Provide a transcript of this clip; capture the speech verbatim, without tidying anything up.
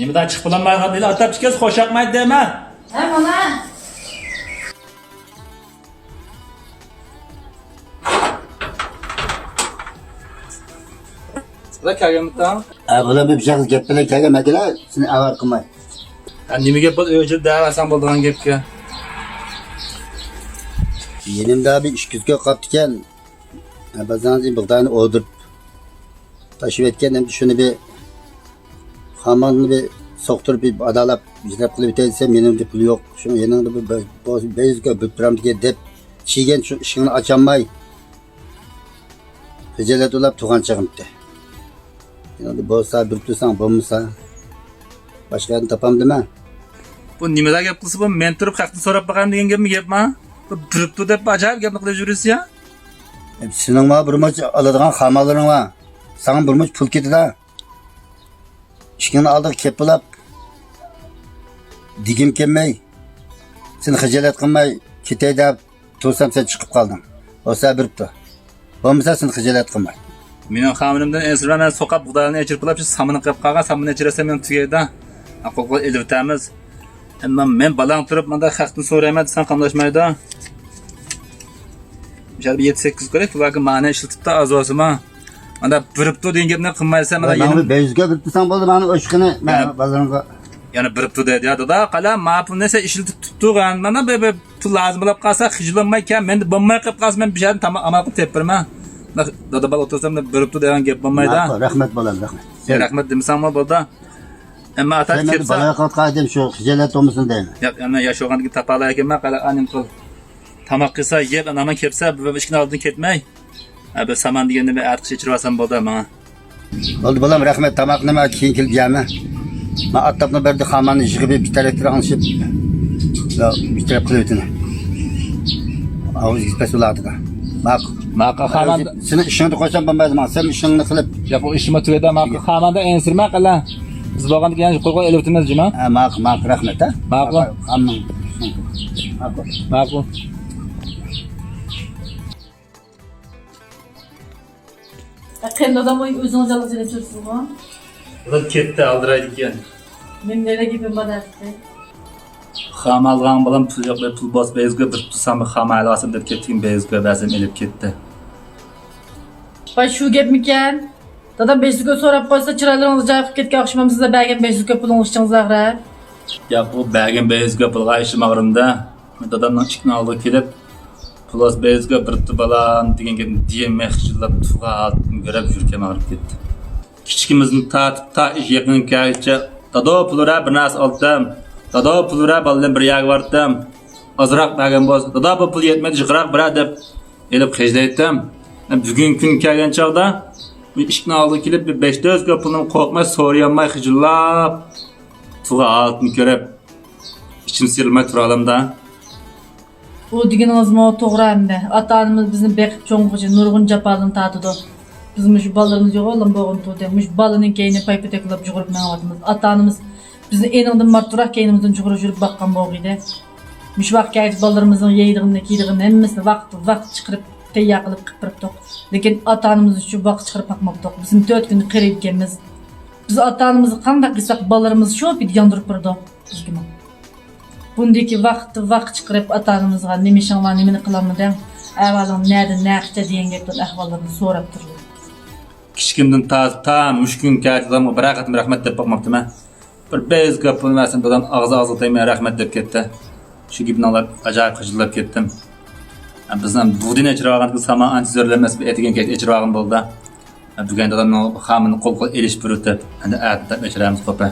نېمىدە چىقىپ بولالمايدىغان ئىلى ئاتاپ چىقىسىز، خوش ياقمايدۇ دەيمەن. ھە، مانا. سىلەر كەلگەنمىتىڭ؟ ھە، بۇلار بىر بىشاق گەپ بىلەن كەلگەن، مەن كېلە سېنى ئاۋارە قىلماي. ھە، نېمە گەپ بولدى؟ ئۆي ئىچىدە دەۋەرسەڭ بولىدىغان گەپكە. يېنىمدا بىر ئىككى يۈز كوي قاپتىكەن. ھە، بازارنىڭ بۇغداينى ئودۇرۇپ تاشلىۋەتكەن، ئەمدى شۇنى بىر خاماننى بىر سوقتۇرۇپ، بىر ئادالاپ، ھىجرەت قىلىپ ئۆتەي دېسەم، يېنىمدا پۇل يوق. شۇڭا يېنىڭدا بىر، بىر، بىر، بىر يۈز كوي بىر تۇرامدىكەن دەپ، چىگەن شۇ ئىشىكنى ئاچالماي، خىجالەت ئۇلاپ تۇرغان چېغىمتى. يېنىڭدا بولسا بېرىپ تۇرساڭ، بولمىسا باشقا يەردىن تاپامدىمەن. بۇ نېمىلا گەپ قىلسا، بۇ مەن تۇرۇپ خەقتىن سوراپ باقايمەن دېگەن گەپمۇ گەپما؟ بۇ بېرىپتۇ دەپ ئاجايىپ گەپنى قىلىپ يۈرىسىز يا. ئە، سېنىڭ ماڭا بىر مۇنچە ئالىدىغان خامانلىرىڭ بار. ساڭا بىر مۇنچە پۇل كېتىدۇ. ئىشىكىڭنى ئالدىغا كەپ بولاپ، دېگۈم كەلمەي، سېنى خىجالەت قىلماي كېتەي دەپ تۇرسام، سەن چىقىپ قالدىڭ. بولسا بېرىپتۇ. بولمىسا سېنى خىجالەت قىلماي. مېنىڭ خامىنىمدىن ئەنسىرىمە، مەن سوقاپ بۇغدايلارنى ئېچىرىپ بولاپ، شۇ سامىنى قېلىپ قالغان، سامىنى ئېچىرەتسەم مېنىڭ تۈگەيدۇ. قول قول ئېلىۋېتەرمىز. ئەمما مەن بالاڭ تۇرۇپ مۇنداق خەقتىن سورايمەن دېسەڭ قاملاشمايدۇ. مۇشۇ يەردە بىر يەتتە سەككىز كوي، بۇلارغا مانا ئىشلىتىپتۇ ئاز بولسىمۇ. مانا بېرىپتۇ دېگەن گەپنى قىلمايسەن، مانا مانا يەنە بىر بەيزگە بېرىپ تۇرساڭ بولدى، مانا ئوشۇقىنى مەن يەنە بازىرىڭغا. يەنە بېرىپتۇ دەيدۇ. يا دادا، قالا، ما پۇلنى سەن ئىشلىتىپ تۇتتۇغان. مانا بىر، بىر پۇل لازىم بولۇپ قالسا، خىجىللانماي كەل، مەندە بولماي قېلىپ قالسا، مەن بىر يەردىن تاماق ئامال قىلىپ تېپىپ بېرىمەن. دادا بالا ئولتۇرسام، بېرىپتۇ دېگەن گەپ بولمايدۇ. ماقۇل، رەھمەت بالام، رەھمەت. يا، رەھمەت دېمىسەڭمۇ بولدى. ئەمما ئاتا سەن مەندە كەپسە بالا يوقاتقان ئىدىم، شۇ خىجالەت بولمىسۇن دەيمەن. ياق، ئەمما ياش بولغاندىن كېيىن تاپالايكەنمەن، قالا، ئانىم قىل. تاماق قىلسا يەپ، ئانام كەپسە، بىر ئىشىكنىڭ ئالدىدىن كەتمەي. ھە، بىر سامان دېگەننى بىر ئەتىقىش ئېچىرىۋالسام بولدى ماڭا. بولدى بالام، رەھمەت. تاماقنى مەن كېيىن كېلىپ يەيمەن. مەن ئاتلاپلا بەردى خاماننى يىغىپ، بىر تەرەپلەر ئاڭلىشىپ، بىر تەرەپ قىلىۋېتىنى. ئاۋۇز پەس بولاتىدا. ماقۇل. ماقۇل، خامان. سېنىڭ ئىشىڭنى قويسام بولمايدۇ ماڭا. سەن ئىشىڭنى قىلىپ. ياق، ئۇ ئىشىمۇ تۈگىدى، ماقۇل. خاماندا ئەنسىرىمە قىلە. بىز بولغاندىكىن يەنە قول قول ئېلىۋېتىمىز، جۇما. ھە، ماقۇل، ماقۇل، رەھمەت، ھە. ماقۇل. خامنىڭ. ماقۇل. ماقۇل. قېرىندادام، ئۆزىڭىز يالغۇز يەنە تۇرىسىزغۇ؟ ئۇلار كەتتى، ئالدىرايدىكەن. مېنىڭ نېرە گېپىم بار دەپتۇ. خام ئالغان بالام پۇل يوق، بىر پۇل بولسا بەيزگە بېرىپ تۇرسام، خام ئالغانسەن دەپ كەتكىن، بەيزگە بەرسەم ئېلىپ كەتتى. ۋاي، شۇ گەپمىكەن؟ دادام بەيزگە سوراپ قويسا، چىرايلىرىڭىز جايغا كەتكەن ئوخشىمامسىز، سىزلەر بەرگەن بەيزگە پۇلىڭىز ئىچىڭىزگە ئاغرىپ. ياق، ئۇ بەرگەن بەيزگە پۇلغا ئىشىم ئاغرىمدا. دادامنىڭ ئىشىكىنىڭ ئالدىغا كېلىپ، پۇل ئاز بەيزگە بېرىپتۇ بالام دېگەن گەپنى دېيەلمەي خىجىللاپ تۇرغان ھالىتىمنى كۆرۈپ يۈرىكىم ئاغرىپ كەتتى. كىچىكىمىزدىن تارتىپ تا ئىش يېقىنغا كەلگۈچە، دادو پۇل بېرە بىر نەرسە ئالتىم، دادو پۇل بېرە بالىلىرىم بىر يەرگە بارتىم، ئازراق بەرگەن بولسا، دادا بۇ پۇل يەتمەيدۇ جىقراق بېرە دەپ ئېلىپ خىجىللايتتىم. بۈگۈنكى كۈن كەلگەن چاغدا ئىشىكنىڭ ئالدىغا كېلىپ بىر بەش يۈز كوي پۇلنى قورقماي سورىيالماي خىجىللاپ تۇرغان ھالىتىمنى كۆرۈپ ئىچىم سىيرىلماي تۇرالامدا. ئۇ دېگىنىڭىزمۇ توغرا ئەمدى. ئاتا-ئانىمىز بىزنى بېقىپ چوڭ قىلغۇچە نۇرغۇن جاپالارنى تارتىدۇ. بىز مۇشۇ بالىلىرىمىز يوغانلا بولغىنى تۇردى. مۇشۇ بالىنىڭ كەينىنى پايپېتەكلەپ جۇغۇرۇپ مېڭىۋاتىمىز. ئاتا-ئانىمىز بىزنى ئېنىڭدىن مارتۇراق كەينىمىزدىن جۇغۇرۇپ يۈرۈپ باققان بولغىيدى. مۇشۇ ۋاقىت كەلگۈچە بالىلىرىمىزنىڭ يەيدىغىنىنى، كىيىدىغىنىنى ھەممىسىنى ۋاقىت، ۋاقىت چىقىرىپ تەييار قىلىپ قىلىپ بېرىپتۇق. لېكىن ئاتا-ئانىمىز ئۈچۈن ۋاقىت چىقىرىپ باقماپتۇق. بىزمۇ تۆت كۈندە قېرىيدىكەنمىز. بىز ئاتا-ئانىمىزغا قانداق قىلساق، بالىلىرىمىز شۇ پېتى ياندۇرۇپ بېرىدۇ بىزگىمۇ. بۇندىكى ۋاقىت، ۋاقىت چىقىرىپ ئاتا-ئانىمىزغا نېمە ئىشىڭ بار، نېمىنى قىلالمىدىڭ، ئەھۋالىڭ نەدە، نەقىچە دېگەن گەپتىن ئەھۋاللىرىنى سوراپ تۇرىدۇ. كىچىكىمدىن تارتىپ تا مۇشۇ كۈنگىچە دادامغا بىرەر قېتىم رەھمەت دەپ باقماپتىمەن. بىر بەيزى گەپ بولماستىن دادام ئاغزى ئاغزىغا تەگمەي رەھمەت دەپ كەتتى. شۇ گېپىنى ئاڭلاپ ئاجايىپ خىجىللاپ كەتتىم. بىزنىڭ بۇغدىنى ئېچىرىۋالغاندىكىن سامان ئانچە زۆرلەنمەس، بىر ئەتىگەن كەچ ئېچىرىۋالغان بولدى. بۈگۈن دادامنىڭ خامىنى قول قول ئېلىشىپ بېرىۋېتىپ، ئەمدى ئەتە دەپ ئېچىرامىز قوپە.